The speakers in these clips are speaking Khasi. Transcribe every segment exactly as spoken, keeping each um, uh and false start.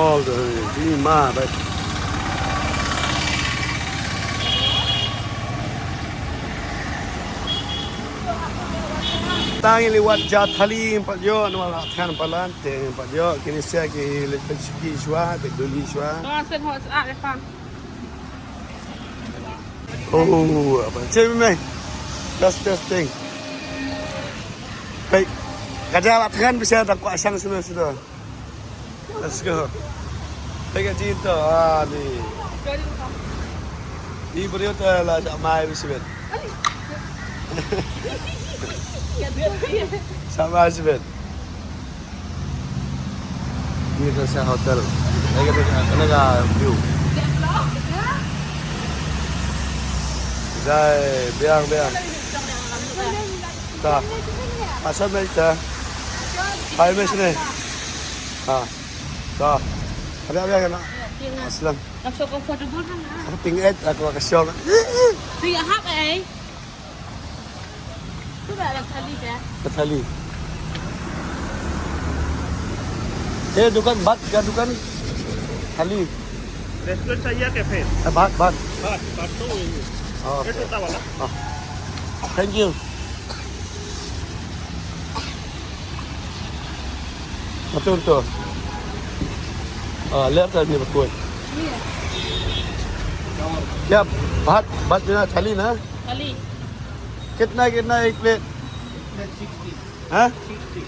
All the, jingma, bai. Tang ïa li wat ja thali pat ïoh, namar la than palat te pat ïoh, kine sia ki leit peit shuki shuwa, peit duli shuwa. Oh, sen hot sa, eh, pang. Oh, apa? Cem mai. Just testing. Baik. Ka ja la than, bisa da kwah shang shuwa shuwa. Let's go. Take it, Tito. Ah, ni. Ni briew te la shah mai bishbet. Shah mai bishbet. Ni ka sa hotel. Take it, take it. Kena ka view. Jai, biang, biang. Ta. Asal mai ta. Hai, mes ni. Ha. Ta. Ada, ada kena. Aslam. Ka shop affordable kan, ah? Ting et aku ka shop. Tu ya hap, eh. Tu dah ada thali dia. Ka thali. Eh, dukan bhat ka dukan thali. Restaurant chahiye ke phir? Eh, bhat, bhat. Bhat, bhat to ye. Oh, okay. Ye chota wala. Ah. Thank you. Betul, betul. Ah, lihat tadi betul. Iya. Ya, bhat, bhat ni thali na? Thali. Kitna, kitna ek plate? Ek plate sixty. Ha? Sixty.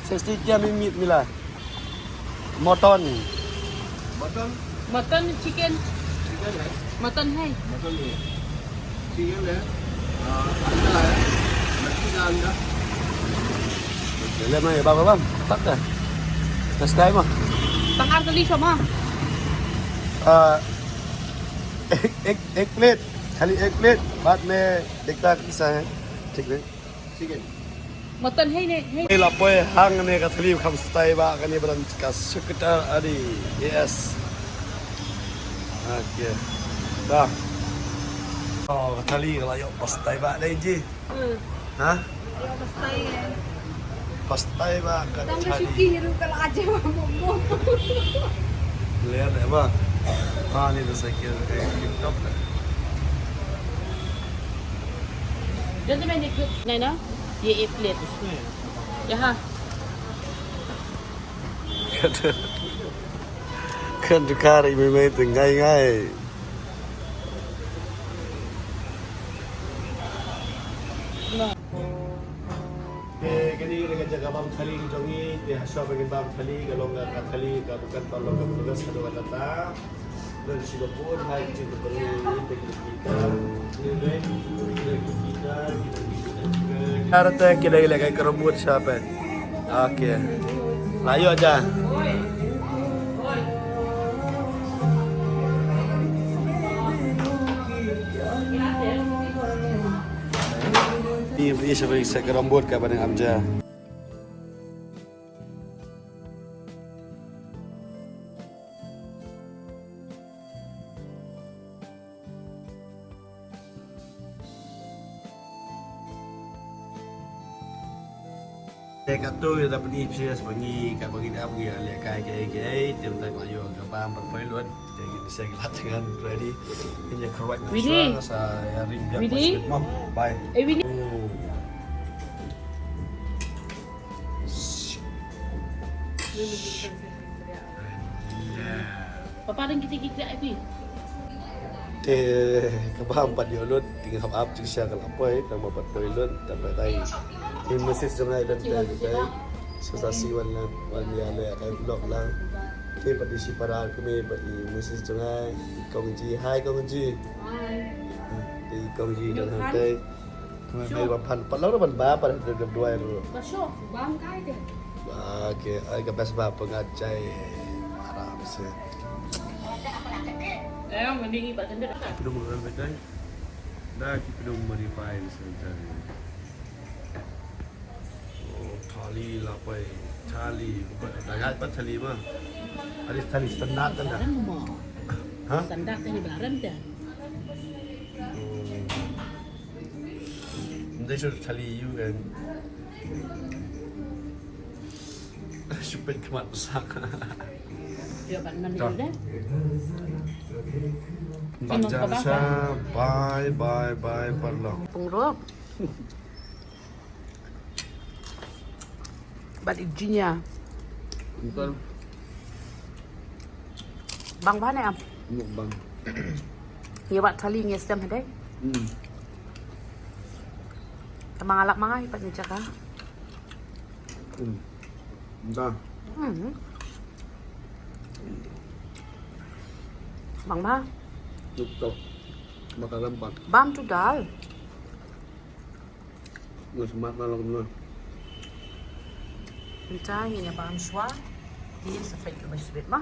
Sixty kya mi-, mi-, mila? Mutton. Mutton? Mutton, chicken. Chicken hai. Mutton hai. Mutton hai. Chicken hai. Ah, anda hai. Mutton ka anda. Lele mai bang bang. Tak dah. Next time ah. Tang ar kali sama. Ah, ek, ek, ek plate. Khali ek plate. Baad mein dekhta kaisa hai. Thik hai. Chicken. Mutton hai ne, hai. Ei la poi hangne ka thali kham stai ba kane bran ka sukitar ari. Yes. Okay. Da. Oh, ka thali ka la ïoh pastai ba dei ji. Hmm. Ha? Ïoh pastai eh. Pastai ba ka thali. Tang ka shuki ru ka la aje ba momo. Ler deh ba. Ha ni da sakit ka TikTok da. Jangan main ikut. Nai na? Ye ek plate. Yaha. Kan tukar i mai mai tu ngai ngai. Te kane ka jaka bam thali ka jong ngi, te ha shop ka bam thali, ka long ka thali, ka dukan ka long ka business ka dukan ta. Arata ki dei leh kai karambut sha peit. Okay. La ïoh ja. Ni bri sha peit sa karambut ka ba dang am ja. Te katto ïa da pyni phi ba ngi ka ba ngi da ngi leh kai kaei kaei te mynta ka la ïoh ka bam ban poi lut te ngi sa ki la thngan ready. Ngi ïa kyrwat shuwa sa ïa ring biang. Bye. Eh, Winnie. Oh. Papa dang kita kita api. Te ka bam pat ïoh lut, ting hap ap ting sha ka la poi, tang ba pat poi lut, tang ba dei. Ni message jong ai dan te kita. Sa sa si wan la, wan ïa le kai vlog la. Te pat di si para kami pat i message jong ai. Kong Ji, hi Kong Ji. Hi. Te Kong Ji dan te. Mai, mai ba phan, pat lang ban ba, pat dep dep duwai ruh. Ba sho, ba ngkai de. Ba, okay, ai ka best ba pyngat jai aram se. Eh, mending ibat tender. Pidung ram betai. Da ki pidung modify ni sebentar. Oh, thali la poi, thali. Da ngat pat thali ma. Ada thali standard kan da? Baram mo. Ha? Standard thali baram da. Hmm. Ndai shu thali ïu kan. Shu peit khmat sak. Bye bye bye parlok. Bad i Jinia. Bang bha ne em? Bang. Ngi wad thali ngi stem hadei. Hmm. Tang ma nga lap ma nga i pat ngi jaka. Hmm. Da. Hmm. Bang bha. Tuk tok. Baka lampat. Bam tu dal. Ngi smat na long na. Mynta ngin ïa bam shuwa. Ngin sa peit ka ba sbit ma.